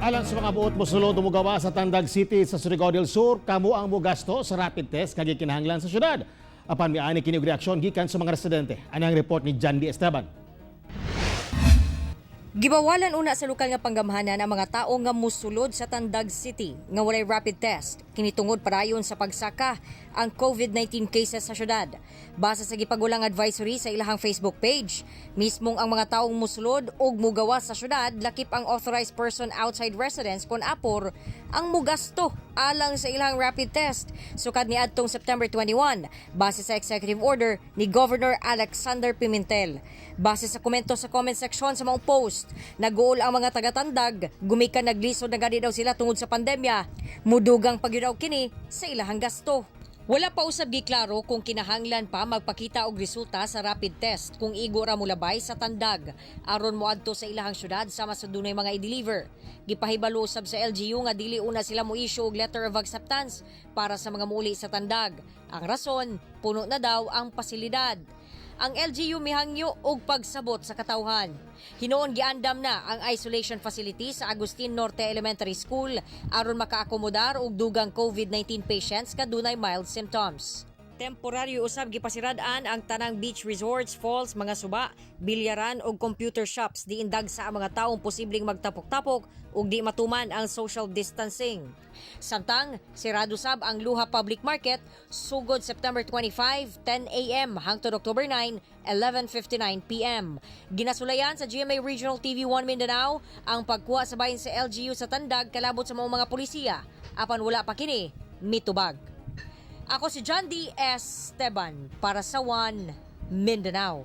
Alang sa mga buot mosulod o mogawas sa Tandag City sa Surigao del Sur, kamo ang mogasto sa rapid test kag gikinahanglan sa syudad. Apan miani kini og reaksyon gikan sa mga residente. Ani ang report ni Jandy Esteban. Gibawalan una sa lokal nga panggamhanan ang mga tao nga musulod sa Tandag City nga walay rapid test. Kini tungod padayon sa pagsaka ang COVID-19 cases sa syudad. Base sa gipagulang advisory sa ilahang Facebook page, mismong ang mga taong musulod og mugawas sa syudad, lakip ang authorized person outside residence kon apor, ang mugasto alang sa ilang rapid test sukad niadtong September 21 base sa executive order ni Governor Alexander Pimentel. Base sa komento sa comment section sa maong post, nag-uol ang mga taga-Tandag, gumikan naglisod na gani daw sila tungod sa pandemya. Mudugang pa gyud daw kini sa ilahang gasto. Wala pa usab giklaro kung kinahanglan pa magpakita og resulta sa rapid test kung igo ra molabay sa Tandag aron moadto sa ilahang syudad sama sa dunay mga i-deliver. Gipahibalo usab sa LGU nga dili una sila mo issue og letter of acceptance para sa mga muuli sa Tandag. Ang rason, puno na daw ang pasilidad. Ang LGU mihangyo og pagsabot sa katawhan. Hinuon giandam na ang isolation facility sa Agustin Norte Elementary School aron makaakomodar og dugang COVID-19 patients kadunay mild symptoms. Temporaryo usab gipasirad-an ang tanang beach resorts, falls, mga suba, bilyaran ug computer shops diin dagsa ang mga taong posibleng magtapok-tapok ug di matuman ang social distancing. Samtang sirado sab ang Luha Public Market sugod September 25, 10 a.m. hangtod October 9, 11:59 p.m. Ginasulayan sa GMA Regional TV 1 Mindanao ang pagkuha sa bahin sa LGU sa Tandag kalabot sa mga polisiya, apan wala pa kini mitubag. Ako si John D. Esteban para sa One Mindanao.